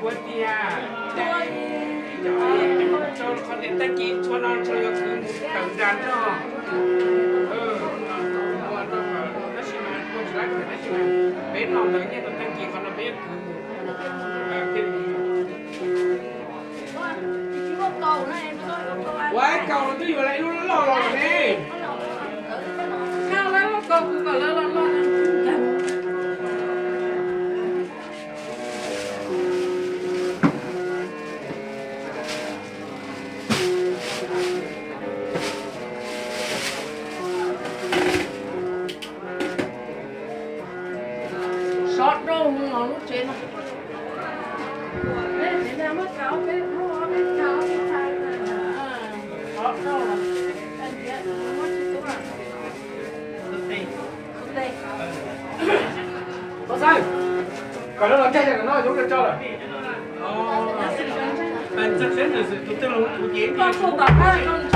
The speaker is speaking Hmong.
Ua tiag, cov qhov tias tag kis tshua no tshua yuav khwv mus tawm nram no. Ua no, tab sis mas ua tsis laib tab sis mas peb no ntawd nyiaj tau tag kis qhov no peb yuav khwv mus. Ua ib kaus no twb yuav lawv lub loj los ne. Sov rau hwv los lub tsev no. Koj saib, kom lawv los caij cov no, cov no tso lawm. Tus twg los tus ces